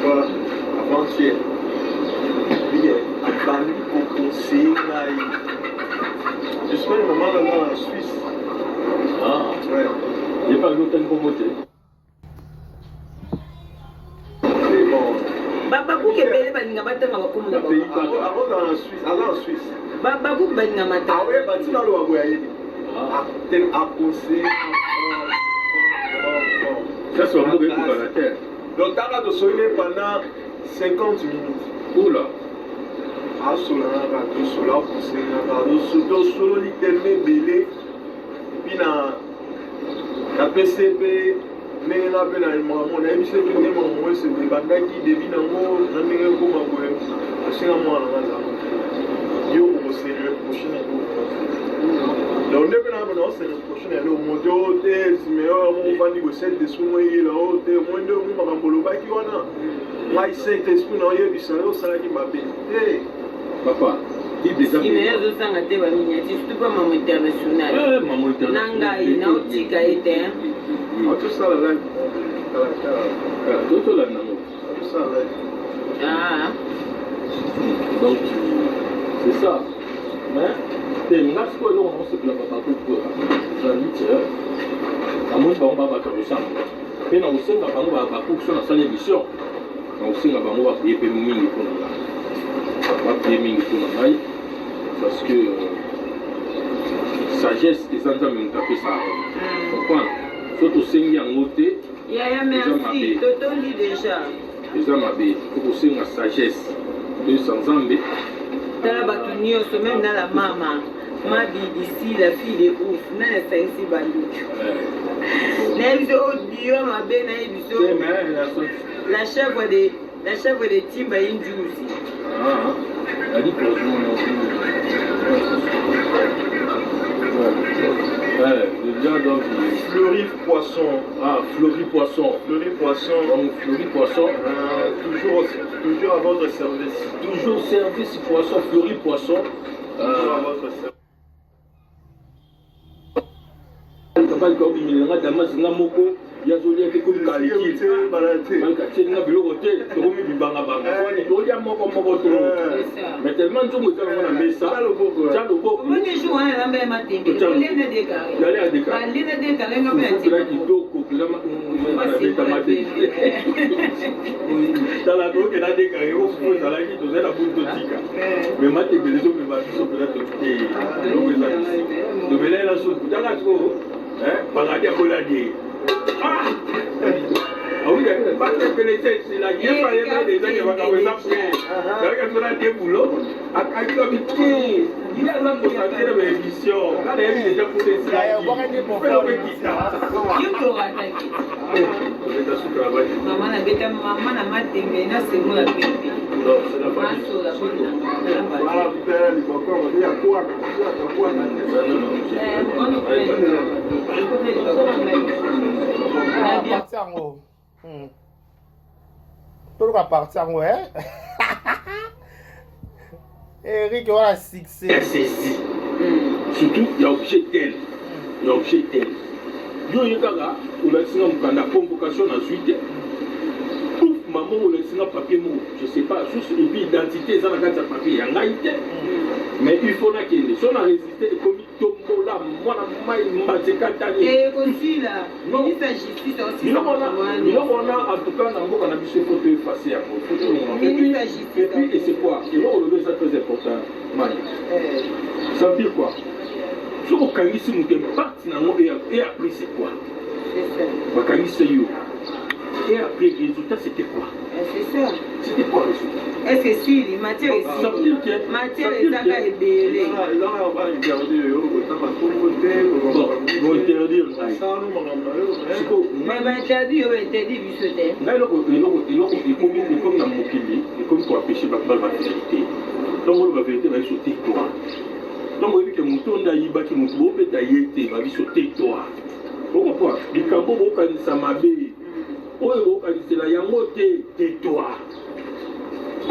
crois avant-hier. Abandi koconseille ngai. J'espère maman naza na Suisse. Ah. Ouais. Ye pa otangi kombo te. Babakuki ebele balinga batanga bakombo na bango. Akozala na Suisse, aza na Suisse. Babakuki balinga matanga. Aoyeba ntina aloba boye ayebi. Akose. Ça, c'est un mot que la terre. Donc, tanga tosoli pendant 50 minutes. Oula. Asola nanga, tosola, akose nanga, tosololi tellement ebele. Epuis na napesi ye mpe ndenge nga mpe na makambo nayebisi ye mpe ndenge makambo esende ebandaki debi nango na ndenge ekoma boye, asenga mwana na nga aza yo okose reproche na eloko. Donc nde mpe na naose reproche na eloko moto oyo te, simeyo mo ovandi boye, Saint Esprit mo eyela oyo te, moi nde mo makambo olobaki wana ngai, Saint Esprit na oyebisa yo osalaki mabe te. Papa, Bible eza Simeyo azosanga te ba miniature, surtout pa mamo international. Eh, mamo Na international. ngai naotika ye te. Otosala live kala kala. Totolanda nango. Otosala live. Ah. Donc, c'est ça. Mais, te nga sikoyo eloko naosepela babakuku ezali te, namoni bango babato ya losambo mpe na kosenga bango bakuku so nasali émission, na kosenga bango baprier mpe mingi mpona ngai, baprier mingi mpona ngai, parce que sagesse eza Nzambe moto apesa yango, comprendre? So tosengi yango te. Yaya, Eza merci. mabe. Totondi déjà. Eza mabe. Fo kosenga sagesse, toyebisa Nzambe. Tala bato nyonso, même na la mama Mabidi, la fille de ouf, nani asangisi banduku? Nayebi biso oyo dio mabe, nayebi biso. Te, mais La chèvre de Timba Injuzi. Ah, ali poison. Ouais, déjà donc. Fleury Poisson. Ah, Fleury Poisson. Fleury Poisson. Donc Fleury Poisson. Toujours, toujours à votre service. Toujours service poisson, Fleury Poisson. Toujours à votre service. Balika obimela nga damas nga moko yazolia te, komi calcul. Balika tieli nga biloko te, tokomi bibangabanga, tolia moko moko to, mais tellement nzongo eza nango na mesa, tia loboko. Omoni jour wana nalamba ya matembe, olena dekare. Yale ya dekare. Balena dekare nga mpe. Fufula kitoko nabetama te. Tala, tokenda dekare o fufu ezalaki, tozali na buni, totika, mais matembele ezomema biso mpena te, eloko eza tomelela na supu. Tanga sikoyo bangadi akoladi batepele eza esila yeba yeba ezaki makambo eza prêt, ezalaki so na de boulot akakami te, ye aza concentré na baémission, nga nayebi déjà kuna esilaki mpe eloko ekita. Yo torataki. Obeta suka na bati. Mama nabeta mama na matembe na semo ya pembe. Non, c'est la famille. Masola. Voilà, putain, liboko ya kwaka, kwaka, kwaka. Tokoluka parti yango. Toluka parti yango, eh? Eric wana succès. Saisi surtout ya objet tel, ya objet tel, yo ye kaka olakisi nga mokanda convocation, nazwi te. Pouf, mama, olakisi nga papier moko, je sais pas source, et puis identité eza na kati ya papier ya ngai te, mais il faut nakende. So na résister, ekomi tombola mwana mai mbatekatani. Ekosila. Non. Ministre ya justice. Biloko wana, en tout cas na mboka na biso, il faut toeffacer yango, faut tolonga. Et puis Ministre ya justice. Et puis, et c'est quoi eloko olobi eza très important, mani. Ça veut dire quoi? Soki okangisi moto, impact nango, et après c'est quoi? Bakangisi yo, et après résultat c'était quoi? C'est ça. C'était quoi résultat? Est ce que sili matière? Ça veut dire que Matière ezaka ebele. Ezaka bainterdire yo kotanga kombo te. Bon, bointerdire ngai. Salo makambo na yo. Sikoyo Mais bainterdit yo, bainterdit biso te. Ngai eloko ekomi na mokili, ekomi koempêcher bato baloba vérité. Ntongo oloba vérité, babiso tais-toi. Ntongo oyebi ke moto nde ayibaki, moto bobeta ye te, babiso tais-toi. Okocomprendre likambo bokanisa mabe oyo bokanisela yango te, tais-toi.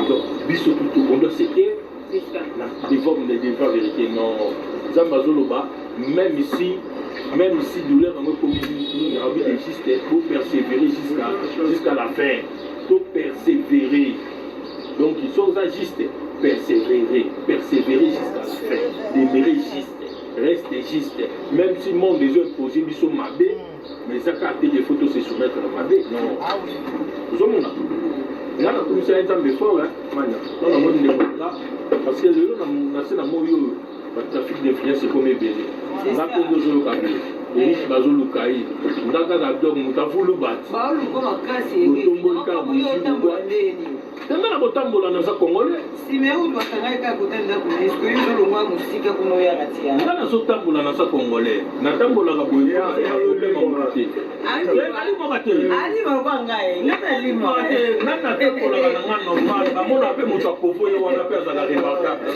Donc biso tutu, on doit se taire C'est ça. devant vérité. Non, Nzambe azoloba, même si douleur yango ekomi nini, abi juste pour persévérer jusqu'à la fin. To persévérer. Donc soki oza juste, persévérer, persévérer jusqu'à la fin, demeurer juste, reste juste. Même si monde ezo imposer biso mabe, mais eza kaka te que faut to se soumettre na mabe. Non. Ah oui. Ozomona? Nga nakumisa ye Nzambe fort hein, mania. Nga namoni ndeko na nga parce que lelo na se na moi oyo ba trafic d'influence ekomi ebele. Nga mpe nde ozoyoka boye. Eric bazoluka ye. Nga kaka donc moto avulu bati. Baoluka makasi Eric. Botomboli kaka Makambo yo bozwi otambola bobwa. ndenge nini? Te nga na kotambola naza congolais. Simeon bakangaki kaka kota ndako na ye sikoyo yo ozolongwa mosika kuna oyaka tia. Nga nazotambola naza congolais. Natambolaka boye mpo naza na problème ya moto te. Te nalimwaka te. Alimwa kwa ngai. Nga nalimwa. Te nga natambolaka na nga normal. Bamona mpe moto akovo ye wana mpe azalaka remarquable.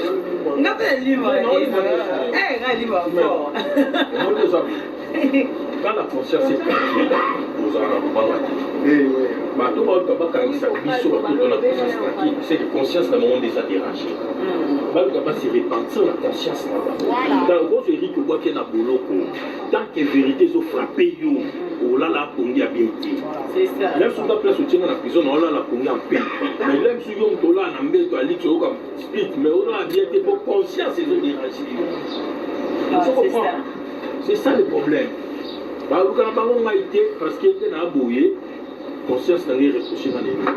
Nga mpe nalimwa. Eh nga nalimwa fort. Omoni oza Quand la conscience est tranquille, ozala na kobanga te. Bato baluka bakangisa biso bato to na conscience tranquille, c'est que conscience na bango nde eza déranger. Baluka ba se repentir na conscience na bango. Donc ozo Eric obwaki na boloko, tant que vérité ezo frapper yo, olala pongi ya bien te. Même soki place otie nga na prison na olala pongi en paix. Mais même soki yo moto olala na mbeto ya luxe oyoka split, mais olala bien te po conscience ezo déranger yo. Ozo comprendre? C'est ça le problème. Baluka na bango ngai te parce que nde na boye conscience na ngai reproche nga na eloko.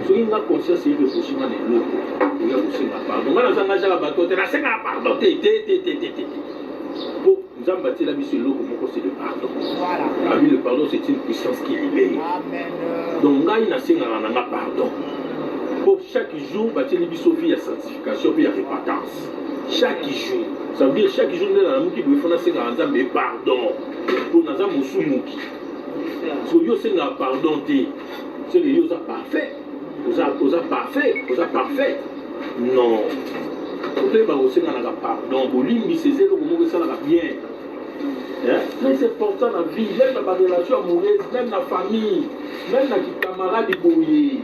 Soki nga conscience e reproche nga na eloko, oya kosenga pardon. Nga naza nga jaka bato te, nasengaka pardon te te te te te te. Po Nzambe atiela biso eloko moko c'est le pardon. Voilà. Ami le pardon c'est une puissance qui libère. Amen. Donc ngai nasengaka na nga pardon. Po chaque jour batieli biso vie ya sanctification pe ya repentance. Chaque jour. Ça veut dire chaque jour nde nalamuki boye fo nasengaka Nzambe pardon. Po naza mosumuki. Soki yo osengaka pardon te, c'est que yo oza parfait. Oza, oza parfait, oza parfaite. Non. Faut toyeba kosenganaka pardon. Bolimbisi eza eloko moko esalaka bien. Hein? Très important na vie, même na ba relation amoureuse, même na famille, même na ki camarade boye.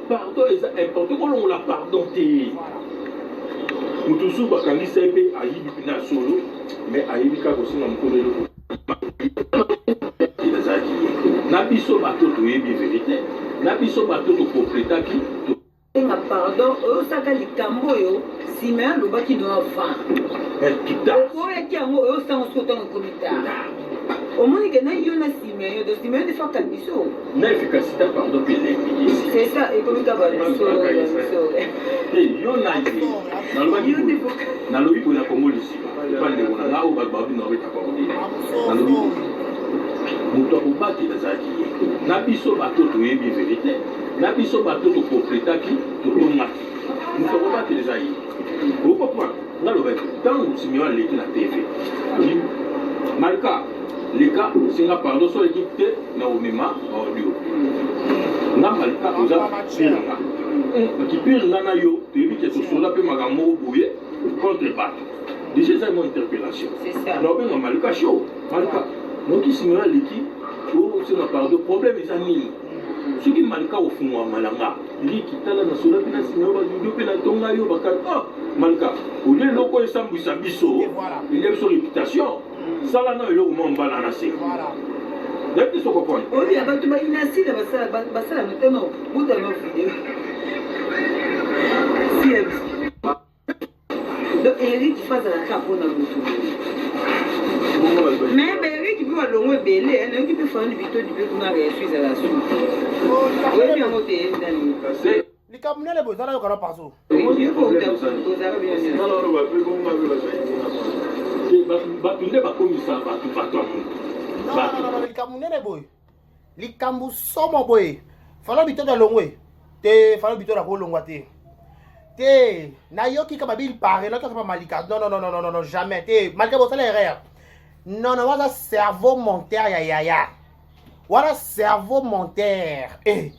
Pardon eza important, kolongola pardon te. Moto mosusu bakangisa ye mpe ayibi mpena ya solo, mais ayebi kaka kosenga mokolo eloko ezalaki ye. Na biso bato toyebi verite, na biso bato tokompletaki. Senga pardon oyosaka likambo oyo Simeon alobaki no avant. Oboyaki yango oyosango soki otango ekomi tard. Omoni ke na yo na Simeon donc Simeon nde faka biso. Na efficacité pardon pe elembi. C'est ça ekomi kaka biso biso. Te yo na ye nalobaki boye nalobi boye na Congo lisiba epa ndeko na nga oyo bato babi na obeta korde nalobi boye moto akobatela ezalaki ye na biso bato toyebi verite na biso bato to completaki totongaki moto akobatela eza ye okoprendre nga lobaki ntango simeon aleki na tv alobi malika leka osenga pardon so oleki te na omema audio nga malika oza pire nga kipire nga na yo toyebi ke tosola mpe makambo moko boye contre bato deja ezali mwa interpellation na obenga malika show malika noki simeon aleki osenga pardon problème eza nini Soki Malika ofungwama na nga liki tala na sola pe na sima yo ba video pe na tonga yo ba oh Malika olie eloko oyo esambwisa biso elia biso reputation sala na eloko mwa mbala na se nayebi te soko comprendre oyebi ya bato bainasila basala basala motema buta no video Donc Eric faut azala kaka mpo na motu mais ba Eric mpe balongo ebele nayoki mpe fani bitodi mpe kuna réaction ezala su oyebi yango te nani likambo nene boye eza nayoka na partout bato nde bakomisa bato bato ya moto likambo nene boye likambo somo boye falo bitoto alongwe te falo bitoto akolongwa te te nayoki ka babi pare nayoki kaka malika non non non non non jamais te malika bosala erreur non non waza cerveau monteur ya yaya wana cerveau monteur eh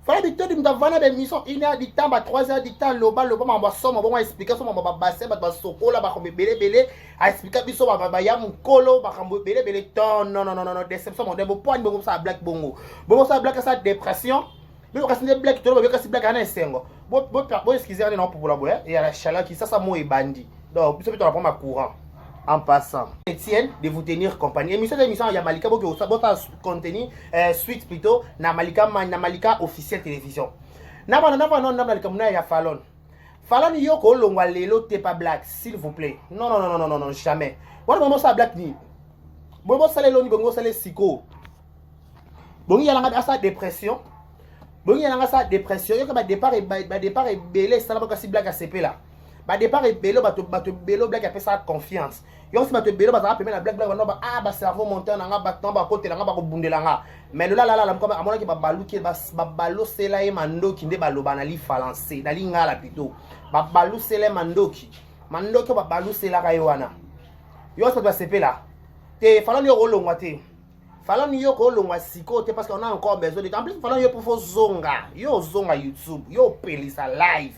fala bitodi moto avanda baémission une heure du temps ba 3 heures du temps loba loba makambo ya somo bongo aexplika so makambo babassin bato basokola makambo ebele ebele aexplika biso baya mokolo makambo ebele ebele to non non non non déception modèle bopwani bongo bosala black bongo bongo bosala black asala dépression bino kasi nde black toloba kasi black ana esengo bo excuse ane na opopola boye ya la chaleur kisasa mo ebandi donc biso mpe tona prendre courant. En passant, Etienne, de vous tenir compagnie. Émission d'émission, il y a Malika, bota contenu, suite plutôt, na Malika, na Malika officielle télévision. Na bana, na bana, na Malika, na ya Falon. Falon yo ko longwa lelo te pas black, s'il vous plaît. Non, non, non, non, non, non, jamais. Wana bongo sa black ni. Bongo sale loni, bongo sale siko. Bongo yalanga asa dépression. Bongo yalanga sa dépression. Yo ka ba départ ba départ ebele sala kasi black asepela. Ba départ ebele bato bato ebele black apesa confiance. Yo si bato ebele bazalaka pembeni na black black bano ba ah ba cerveau montant na nga bato bakotela nga bakobundela nga. Mais lola lala la mukama amonaki babaluki babalosela ye mandoki nde baloba na lifalanse na lingala plutôt. Babalusela ye mandoki. Mandoki oyo babaluselaka ye wana. Yo si bato basepela. Te Falon yo kolongwa te. Falon yo kolongwa sikoyo te parce qu'on a encore besoin de en plus Falon yo po fo zonga. Yo zonga YouTube, yo pelisa live.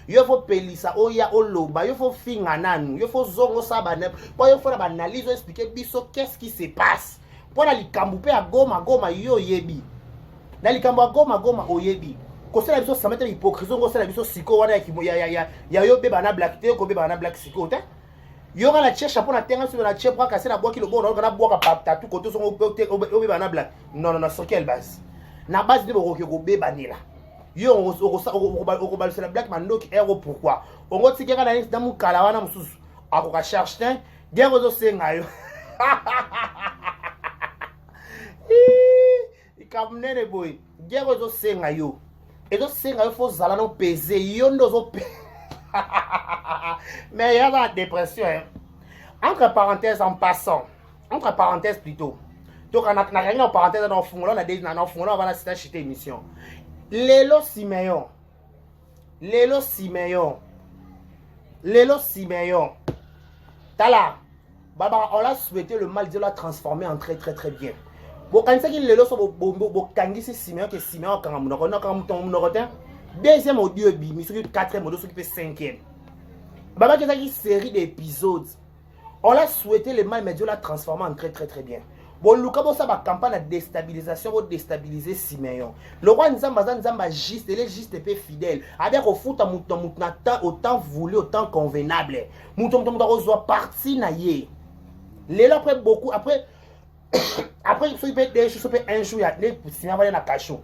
Yo fo pelisa oya oloba, yo fo finga nanu, yo fo zongo sa ba po yo fo na ba analyse expliquer biso qu'est-ce qui se passe. Po na likambo pe ya goma goma yo yebi. Na likambo ya goma goma oyebi. Kosala biso samete hypocrisie ngo sala biso siko wana ya ya ya ya, ya yo beba na black te ko beba na black siko te. Yo nga na tie chapeau na tenga sur na tie bras cassé na bwaki lobo na bwaka pa tatu koto songo obeba na black. Non non non, sur quelle base? Na base de bokoki kobebanela. Yo okobalusela black mandoki ero pourquoi? Ongo tikeka na na mukala wana mususu akoka charge te guerre ozosenga yo. Likambo nene boye guerre ozosenga yo. Ezosenga yo fo zala no pese yo nde ozo mais il y a la dépression hein. Entre parenthèses en passant, entre parenthèses plutôt. Donc on a rien en parenthèse dans fungola na na na fungola bana sita chité émission. Lelo Simeon. Lelo Simeon. Lelo Simeon. Tala. Baba on l'a souhaité le mal, Dieu l'a transformé en très très très bien. Bokanisaki lelo so bokangisi Simeon ke Simeon akanga monoko, non akanga monoko te. Deuxième audio ebimi, soki quatrième audio, soki pe cinquième. Baba kezaki série d'épisodes. On l'a souhaité le mal, mais Dieu l'a transformé en très très très bien. Boluka bosa ba campagne de déstabilisation, bo déstabiliser Simeon. Le roi Nzamba za Nzamba juste, il est juste et peu fidèle. Abia kofuta mutu na mutu na temps, au temps voulu, au temps convenable. Mutu mutu mutu akozwa parti na ye. Lelo après beaucoup, après après soki pe deux jours, soki pe un jour ya ne Simeon va na cachot.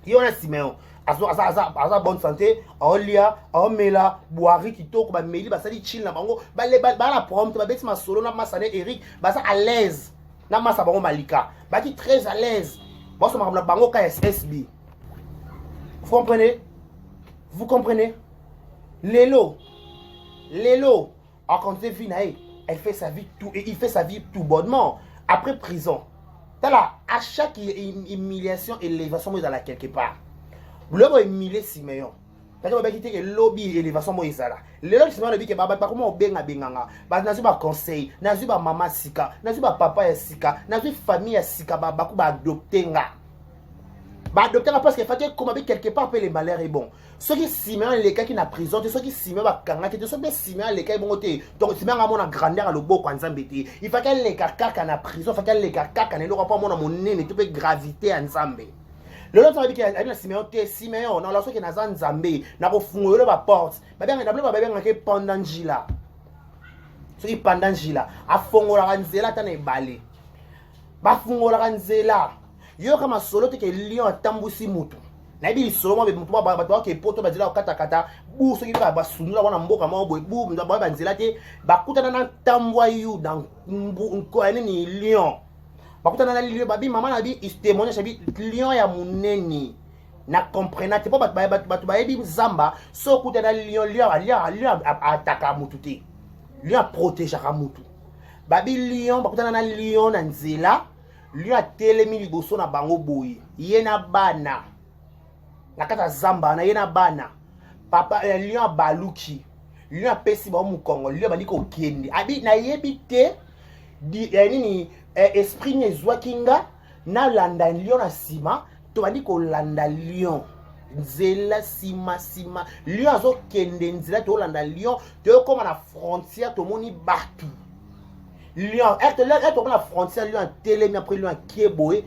Ye wana Simeon azo aza aza aza bonne santé, aolia, aomela, boire kitoko, ba meli basali chill na bango, ba le ba la prompt, ba beti masolo na masane Eric, baza à l'aise. Na masa bango Malika, baki très à l'aise. Baso makambo na bango ka SSB. Vous comprenez? Vous comprenez? Lelo, Lelo, a continué vie na ye, elle fait sa vie tout et il fait sa vie tout bonnement après prison. Tala, à chaque humiliation, élévation, moi, ezala quelque part. Lobo humilier Simeon. Parce que babaki te ke lobi élévation moi ezala. Lelo Simeon alobi ke ba bakoma obenga benganga. Ba nazwi ba conseil, nazwi ba mama sika, nazwi ba papa ya sika, nazwi famille ya sika ba baku ba adopter nga. Ba adopter nga parce que fallait comme avec quelque part pe le malheur est bon. Soki Simeon alekaki na prison te, soki Simeon bakangaki te, soki Simeon alekaki bongo te, donc Simeon amona grandeur ya loboko ya Nzambe te. Il fallait aleka kaka na prison, il fallait aleka kaka na eloko po amona monene to pe gravité ya Nzambe. Lelo Nzambe abiki abi na Simeon te, Simeon na la soki naza Nzambe, na kofungola ba porte. Ba benga na ba benga ke pendant njila. Soki pendant njila, afongolaka nzela ata na ebale. Bafungolaka nzela. Yoka masolo te ke lion atambusi mutu. Nayebi lisolo mwa mutu ba bato bake poto banzela kokatakata bu soki ba basundula wana mboka moko boye bu ba ba banzela te bakutana na ntambwa yuda nko nini lion bakutana na lion babi mama na bi témoignage abi lion ya munene na comprena te po bato bato bayebi zamba so okutana lion lion lion lion ataka mutu te lion aprotegeaka mutu babi lion bakutana na lion na nzela. Lion atelemi liboso na bango boye, ye na bana na kati ya zamba na ye na bana papa lion abaluki, lion apesi bango mokongo, lion abandi kokende. Abi nayebi te di, nini esprit nini ezwaki nga nalanda lion na nsima, tobandi kolanda lion nzela nsima nsima, lion azokende nzela, tolanda lion, toyokoma na frontière, tomoni bato. Lion, tokoma na frontière, lion atelemi, après lion akie boye,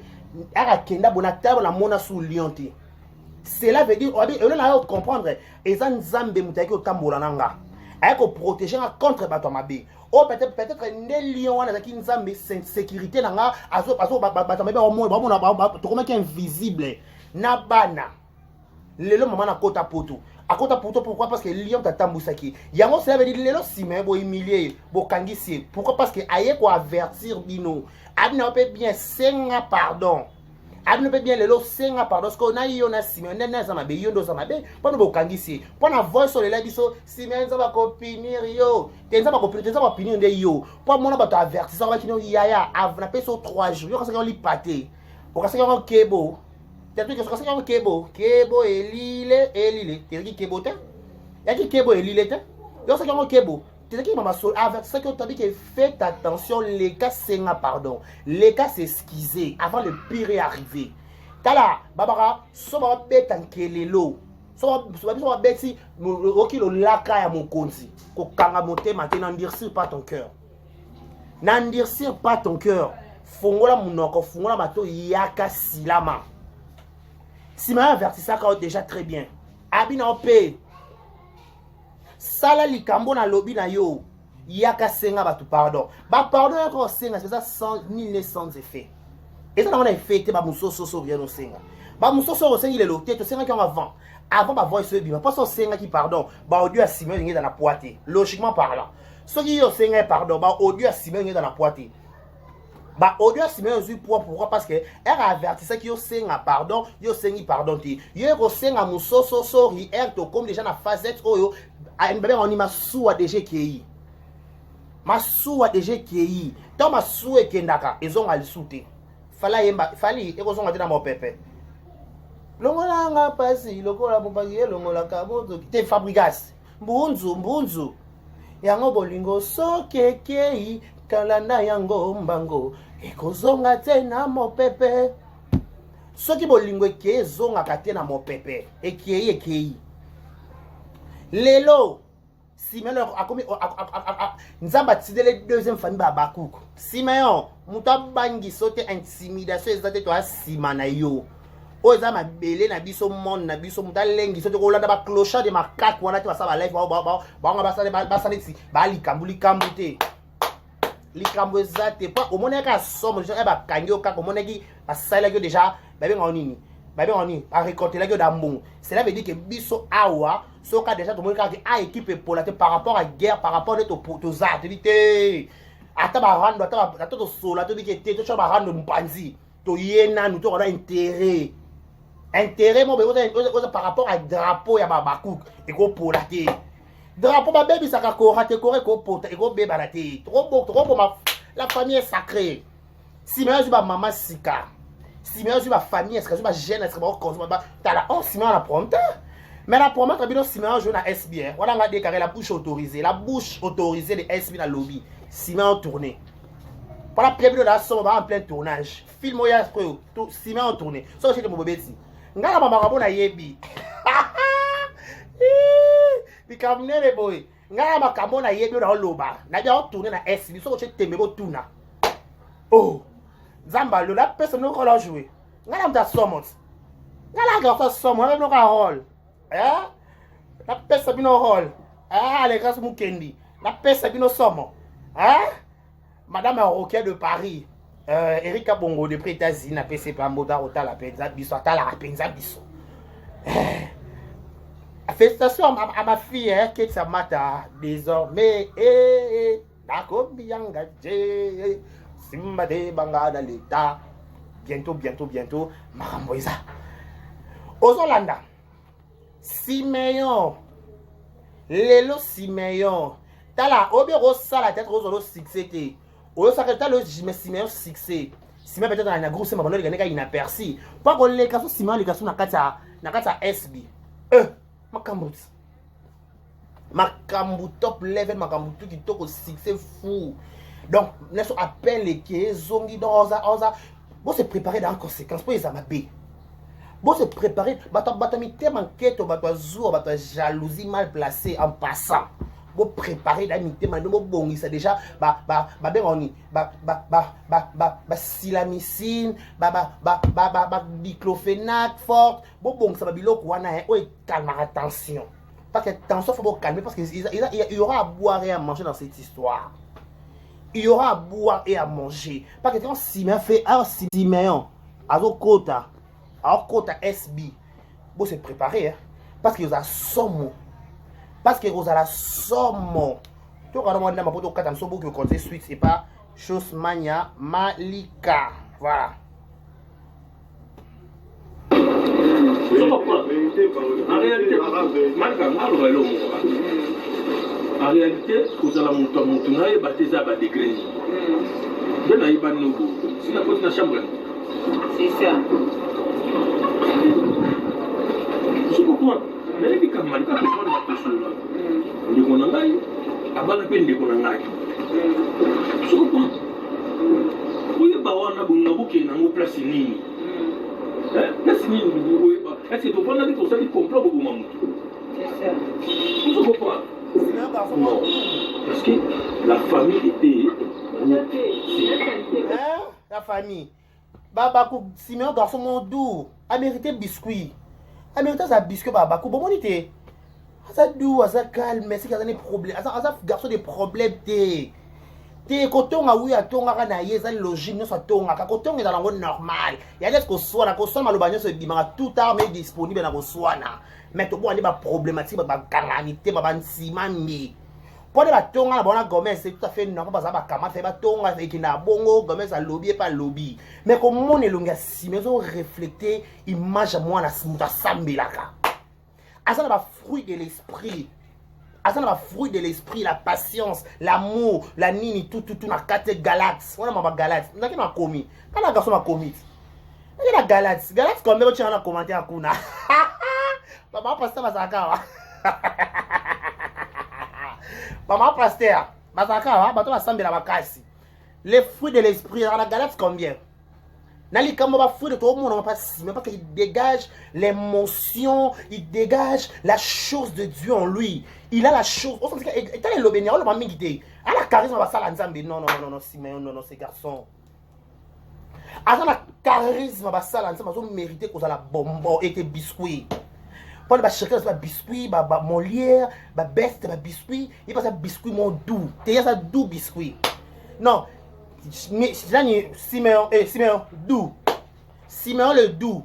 akakenda boye, natala namona su lion te. Cela veut dire, obi, elo na yo comprendre, eza Nzambe moto ayaki kotambola na nga. Aye koprotege nga contre bato ya mabe oyo peut-être peut-être nde lion wana azalaki nzambe sécurité na nga azo azo bato mabe bamona bamona tokomaki invisible na bana. Lelo mama nakota poto, akota poto pourquoi? Parce que lion tatambwisaki yango. Cela veut dire lelo nsima bohumilie ye, bokangisi ye. Pourquoi? Parce que aye koavertir bino, abina mpe bien senga pardon, abino mpe bien lelo senga pardon. Sikoyo na yo na nsima nde aza mabe, yo nde oza mabe mpona bokangisi ye mpo na voice olela biso. Nsima nzambe akopunir yo te, nzambe akopunir te, nzambe apunir nde yo mpo amona bato avertissant bakino. Yaya, napesi yo 3 jours, yo kasaki yango lipa te, okasaki yango kebo te, okasaki yango kebo, kebo elile elile te, ezalaki kebo te, yaki kebo elile te, yo osaki yango kebo tezalaki mama so avertissaki yo tabi ke faites attention, leka senga pardon, leka s'excuser avant le pire est arrivé. Tala, babaka so babeta nkelelo, so biso babeti oki lolaka ya mokonzi, kokanga motema te. N'endurcir pas ton cœur, n'endurcir pas ton cœur. Fongola monoko, fongola bato, yaka silama. Nsima ya avertisaka yo déjà très bien, abi na yo mpe sala likambo nalobi na yo, yaka senga bato pardon. Bapardon yaka osenga eza sans nul ne sans effet, eza nango na effet te. Bamosusu oyo rien osenga, bamosusu oyo osengi lelo te, tosengaki yango avant, avant bavoice oyo ebima. Mposo osengaki pardon, baaudio ya nsima olingi eza na poids te. Logiquement parlant, soki yo osengaki pardon, baaudio ya nsima olingi eza na poids te. Baaudio ya nsima oyo ozwi poids, pourquoi? Parce que ere avertisaki yo senga pardon, yo osengi pardon te, yo ekosenga mososo sori. Ere tokomi déjà na phase oyo babengaka ni masuwa déjà ekei, masuwa déjà ekei. Ntango masuwa ekendaka, ezonga lisu te. Fali ayemba, Fali ekozonga te na mopepe. Longolanga mpasi lokola mopangi elongolaka motoki te. Fabrigas mbunzu mbunzu yango bolingo soki ekei, kalanda yango mbango, ekozonga te na mopepe. Soki bolingo ekei, ezongaka te na mopepe. Ekei, ekei. Lelo Simeon akomi, Nzambe atindele deuxième famille babakuku. Simeon, moto abangiso te, intimidation eza te. Toya nsima na yo, oyo eza mabele na biso, monde na biso. Moto alengiso te, kolanda baclochard de makake wana te. Basala balive bango, basala neti balikambo likambo te, likambo eza te. Po omonaki asomo deja, bakangi yo kaka, omonaki basalelaki yo déjà, babengaka nini, babengaka nini, barécoltelaki yo da mbongo. Cela veut dire que biso awa soka déjà tomoni kaka ke a équipe epola te par rapport à guerre, par rapport nde toza toyebi te. Ata barando, ata tosola, toyebi ke te, totya barando mopanzi, toye nanu tokana intérêt, intérêt mo oza par rapport à drapeau ya babakuke ekopola te. Drapeau babebisaka kora te, kora ekopota, ekobebana te. Tokoboma, la famille est sacrée. Nsima azwi bamama sika, nsima azwi bafamille ya sika, azwi bajeune ya sika bakonsoma. Tala o nsima wana prompt, mais na promettre bino nsima ajoue na SB wana nga décarré, la bouche autorisée, la bouche autorisée de SB na lobby. Nsima otourne mpona pia bino na somo ba en plein tournage film oyo oyo nsima otourne. Soki osete mobobeti ngai na bamakambo nayebi likambo nene boye, ngai na makambo nayebi oyo naoloba, nayebi aotourne na SB. Soki otie tembe, botuna oh Nzambe alola apesa bino kola joue. Ngai na moto asomo ti, ngai na garçon somo, nabe bino ka role, napesa bino role. Alegrâce Mukendi, napesa bino somo. Madame Roquet de Paris, Erika Bongo depuis États-Unis, napesi mpe mboto akotala mpenza biso, atalaka mpenza biso. Félicitations à ma fille, hein, Ketsa Mata, désormais, eh, eh, nakomi yanga je simba de banga na l'état. Bientôt, bientôt, bientôt, makambo eza. Ozolanda Simeon lelo, Simeon tala obi okosala tete, ozala succès te, oyosaka tala Simeon succès. Simeon peut-être na groupe sema bando ndeka inaperçu mpo akoleka so. Simeon aleka so na kati ya SB, makambo ti makambo top level, makambo tu kitoko, succès fou. Donc nyonso appel eke ezongi. Donc oza oza bo se préparer dans conséquence mpo eza mabe. Bo se préparer, bato, bato mitema nketo, bato ya zuwa, bato ya jalousie mal placé. En passant, bo préparer da mitema bino, bobongisa déjà. Babengaka nini? Basilamicine, badiclofenac forte, bobongisa babiloko wana oyo ekalmaka tension. Parce que tension, faut calmer parce qu'il y aura à boire et à manger dans cette histoire. Il y aura à boire et à manger. Parce que quand Siméon fait un Siméon, azokota, azokota SB, bon se préparer, hein, parce que oza somo. Parce que ozala somo. Tokana mwa ndamba po tokata moso boki okonte suite et pas chose mania malika. Voilà. En réalité, malika ngaloba eloko moko. En réalité, kozala moto ya moto nayeba te eza ya badegré nini. Nde nayeba nobo si nakoti na chambre. C'est ça. Ozo comprendre? Nayebi ka malika comprendre bakosolola. Ndeko na ngai abala mpe ndeko na ngai. Ozo comprendre? Oyeba wana bolinga bokende nango place nini? Place nini oyeba? Est-ce que tovandaki tosali complot koboma moto? Ozo comprendre? Non. Parce que la famille était Hein? La famille. Babaku, Simeon, garçon mon doux, a mérité biscuit. A mérité sa biscuit, Babaku. Bon, mon te. Aza doux, aza calme, c'est qu'il y a des problèmes. Aza, aza garçon des problèmes, te. Te, kotonga, oui, atongaka na ye, eza logique, nyonso atongaka. Kotonga ezala yango normal. Ya neti koswana, koswana maloba nyonso ebimaka, tout arme est disponible na koswana. Mais tobonga nde ba problématique, ba bakangaka mitema, ba nsima mbi. Mpo nde batonga na bango na Gomez, c'est tout à fait normal, baza bakamate, fe batonga, ekenda bongo, Gomez alobi epa alobi. Mais komona elongi ya nsima ezo refléter image ya mwana moto asambelaka. Aza na ba fruits de l'esprit. Aza na ba fruits de l'esprit, la patience, l'amour, la nini, tout, tout, tout, na kate Galates. Wana mama Galates. Naki na komi. Kana garçon na komi. Naki na Galates. Galates combien botia na commentaire kuna. Mama pasteur bazalaka wa. Mama pasteur bazalaka wa, bato basambela makasi. Les fruits de l'esprit, na Galates combien? Na likambo ba fruits de toomona pa nsima parce qu'il dégage l'émotion, il dégage la chose de Dieu en lui. Il a la chose. Etala elobeni oloba mingi te. Ala charisme basala Nzambe. Non, non, non, non, Simeon, non, non, ces garçons. Aza na charisme basala Nzambe, azo mériter kozala bonbon et biscuit. Mpona bashirika ba biscuit, ba Molière, ba best, ba biscuit, ye baza biscuit mon doux. Te ye aza doux biscuit. Non, nani Simeon, eh, Simeon doux. Simeon le doux.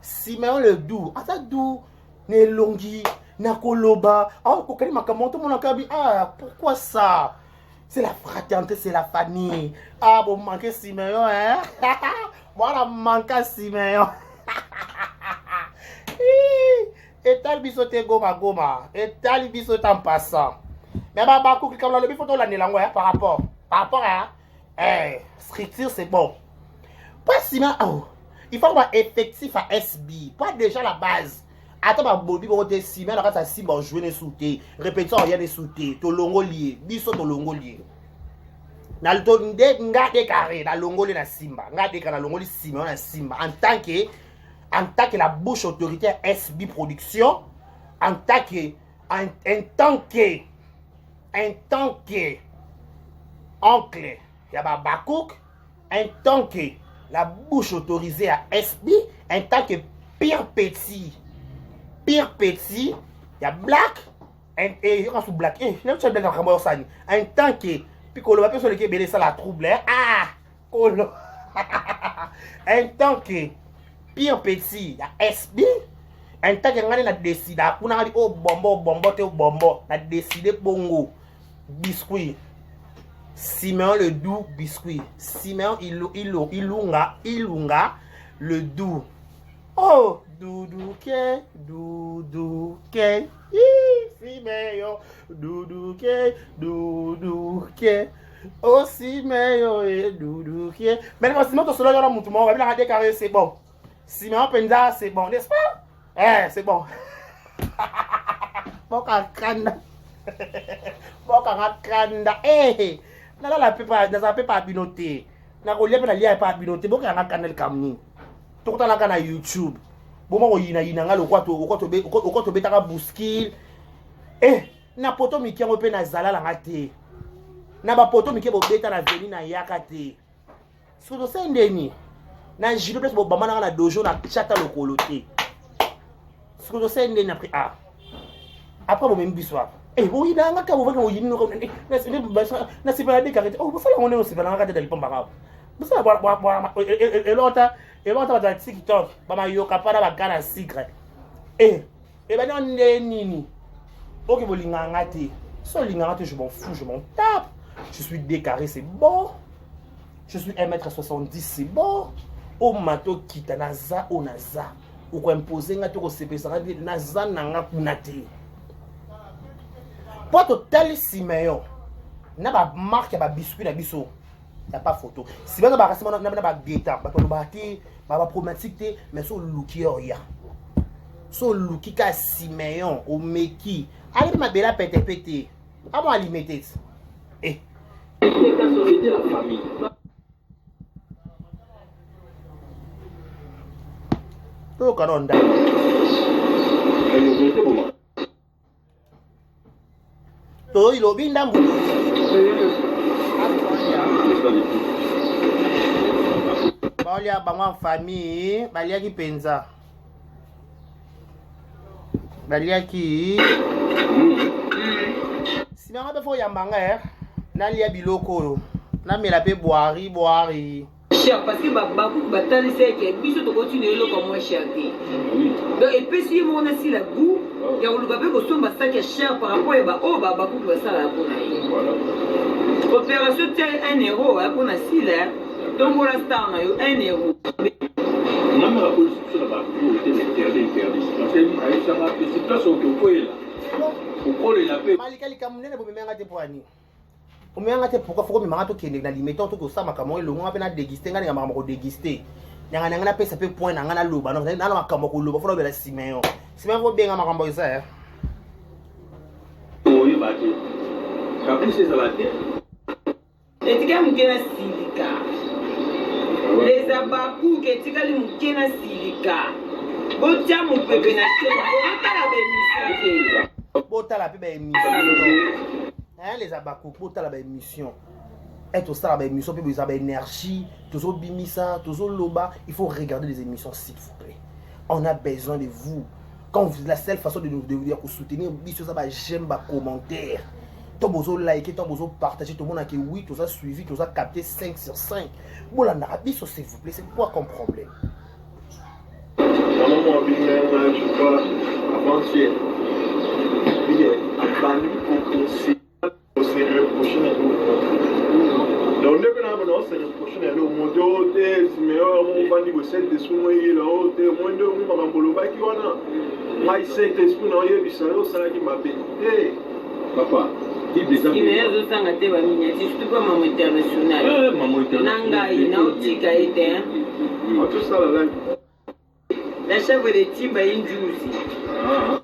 Simeon le doux. Aza doux na elongi, na koloba. Ah, kokani makambo tomonaka bi ah, pourquoi ça? C'est la fraternité, c'est la famille. Ah, bon, manquer Simeon, hein? Voilà, manque Simeon. Etali biso te goma goma. Etali biso te en passant. Mais babaku likambo nalobi faut tolandela yango par rapport. Par rapport à eh, structure, c'est bon. Pas Simeon, oh, il faut avoir effectif à SB. Pas déjà la base. Ata babobi bongo te Simeon na kati ya Simba ojouer ne sous te. Répétition rien ne sous te. Tolongoli ye. Biso tolongoli ye. Na to nde nga de carré na longoli na Simba. Nga de na longoli Simeon na Simba en tant que la bouche autoritaire SB Production, en tant que oncle ya Babakouk, en tant que la bouche autorisée à SB, en tant que pire petit ya Black et yoka su Black, eh ne tu Black makambo osani en tant que puis koloba pe soleki ebele esala trouble, hein? Ah kolo en tant que pire petit ya SB, en tant que ngani na décida kuna ngani o bombo bombo te bombo na décidé bongo biscuit Simeon le doux biscuit. Simeon Ilu, Ilunga, Ilunga le doux. Oh, doudou ke, doudou ke, Simeon, doudou ke, doudou ke. Oh, Simeon, eh, doudou ke. Mais non, Simeon, tosolo yona mutu moko, babila déclaré, c'est bon. Simeon Penza, c'est bon, n'est-ce pas? Eh, c'est bon. Boka kanda. Boka kanda. Eh, nalala pe pa, nazala pe pa bino te. Nakolia mpe nalia pa bino te. Bokanga kanda likambo nini? Tokutanaka na YouTube. Boma koyinayina nga lokwa tobetaka buskile. Eh, na poto mike yango mpe nazalalanga te. Na bapoto mike bobeta na veni na yaka te. Soki tosali ndeni na judo place bobambanaka na dojo na chata lokolo te. Soki tosali ndeni après ah. Après bomemi biso apa. Eh, boyina nga kaka bovandi boyini noko nasepela de kaka te. Oh, bosala yango ndenge osepela nga kaka te na lipomba kaka. Bosala elota elota bato ya TikTok bamayoka mpa na bagana ya sucre. Eh, ebandi yango nde nini? Ok, bolingaka nga te. So olingaka te, je m'en fous, je m'en tape. Je suis décarré, c'est bon. Je suis 1m70, c'est bon. Omata okita naza oyo naza. Okoimpose nga te okosepelisa nga te naza na nga kuna te. Mpo totali Simeon na bamarke ya babiscuit na biso ya pas photo. Simeon na bakasi na bageta bato balobaka te baproblématique te mais so oluki ye oya so oluki ka Simeon omeki alebi mabele apetepete amo alime te eh. C'était la famille. Toyoka no ndako. Toyi lobi ndambu. Baolia bango en famille, baliaki mpenza. Baliaki. Sima nga mpe fo oyamba nga eh. Nalia biloko oyo. Namela mpe boari boari. Cher parce que bakuku batalisa eke biso tokotina eloko ya moins cher te donc epesi ye moko nasila gout ya koluka mpe kosomba saki ya cher par rapport ya baoyo bakuku basalaka mpo na ye. Opération tia 1 euro mpo na sila tombola star na yo 1 euro. Mama bakolisi biso na babureau te, interdit interdit parce que ayebisanga esi place oke okoyela okolela mpe. Malika likambo nene bomemanga te mpo ani omemanga te pourquoi foko omemanga tokende na limete toki osala makambo elongo nga mpe na déguste nga ninga makambo kodeguste nanga nanga napesa mpe point na nga naloba nana makambo koloba fo nalobela simeon simeon fo benga makambo eza oyeba te caprice ezala te. Etikali moke na silika. Les Habacuc etikali moke na silika. Botia mopepe na chaîne. Botala ba émission te. Botala mpe ba émission. Hein, les Habacuc, botala ba émission. Et tosala ba émission mpe boza ba énergie, tozobimisa, tozoloba, il faut regarder les émissions s'il vous plaît. On a besoin de vous. Quand vous, la seule façon de nous de, de, soutenir biso ça ba j'aime ba commentaire. Tant bozo liker, tant bozo partager, tout le monde a qui oui, tout ça suivi, tout ça capté 5 sur 5. Bolanda biso s'il vous plaît, c'est quoi comme problème? Maman je crois avant-hier. Abandi koconseiller se reprocher na eloko. Donc ndenge na bana se reprocher na eloko moto oyo te Simeon mo ovandi ko Saint Esprit mo eyela oyo te mo nde mo makambo olobaki wana ngai Saint Esprit na oyebisa yo osalaki mabe te. Papa, Bible eza Simeon azosanga te ba miniature surtout pas maman international. Eh, maman international. Na ngai naotika ye te. Atosala live. La chèvre de Timba injuzi. Ah.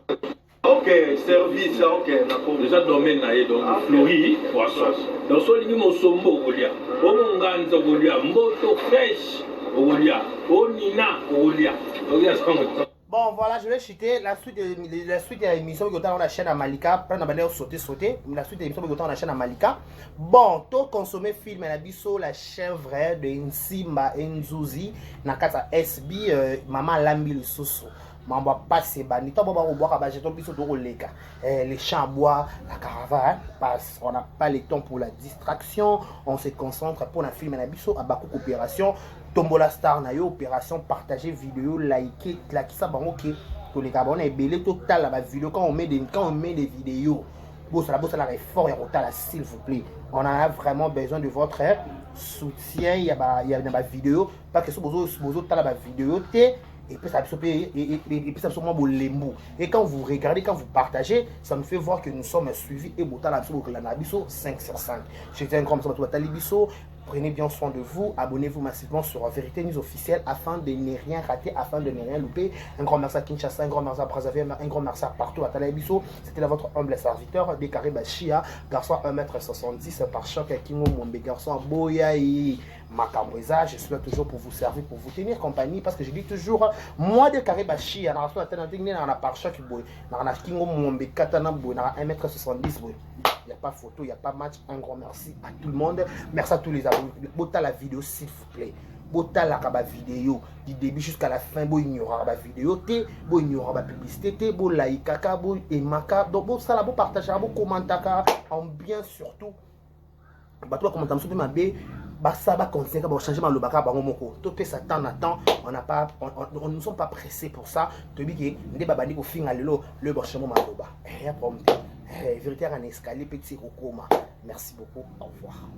Ok, service, ok, d'accord. Eza domaine na ye donc flori poisson. Donc so olingi mosombo okolia, omonganza okolia, mboto fraîche okolia, onina okolia. Donc ya sango. Bon voilà, je vais chuter la suite de la suite de l'émission qui est dans la chaîne à Malika, prendre la sauter sauter, la suite de l'émission qui est dans la chaîne à Malika. Bon, to consommer film na biso la chèvre de Nsimba Nzuzi na kata SB maman lambi lisusu. Mambo a passe bandi to baba kobwaka ba jeton biso to koleka. Les champs à bois, la caravane passe. On n'a pas le temps pour la distraction, on se concentre pour la film na biso abaku coopération Tombola star na yo opération partager vidéo liker lakisa bango ke toleka bango na ebele totala ba vidéo quand on met des quand on met des vidéos bosala bosala effort ya kotala s'il vous plaît. On en a vraiment besoin de votre soutien ya ba ya na ba vidéo parce que so bozo bozo tala ba vidéo te et puis ça et puis ça moi bolembu et quand vous regardez, quand vous partagez, ça nous fait voir que nous sommes suivis et botala biso na biso 5 sur 5. Je tiens un grand merci à biso. Prenez bien soin de vous, abonnez-vous massivement sur Vérité News officielle afin de ne rien rater, afin de ne rien louper. Un grand merci à Kinshasa, un grand merci à Brazzaville, un grand merci à partout à Talabiso. C'était là votre humble serviteur, Décaré Bachia, garçon 1m70 par choc à Kingo Mombe, garçon Boyaï Makamweza. Je suis là toujours pour vous servir, pour vous tenir compagnie, parce que je dis toujours, moi Décaré Bachia, dans la par choc, dans Kingo Mombe, Katana Boy, dans 1m70 boy. Il n'y a pas photo, il n'y a pas match. Un grand merci à tout le monde. Merci à tous les abonnés. Bota la vidéo, s'il vous plaît. Botalaka bavideo du début jusqu'à la fin, boignoraka bavideo te, boignoraka bapublicité te, bolaikaka, boaimaka, donc bosala, bopartageaka, bokommentaka en bien. Surtout bato bakomanta mosusu mpe mabe, basala, bacontinue kaka, bachange maloba kaka bango moko. Topesa temps na temps, on n'a pas on, on, on ne sommes pas pressés pour ça. Toyebi ke nde babandi kofinga lelo, le bachangement maloba ya problème te. Vérité yaka na escalier mpe ti ekokoma. Merci beaucoup, au revoir.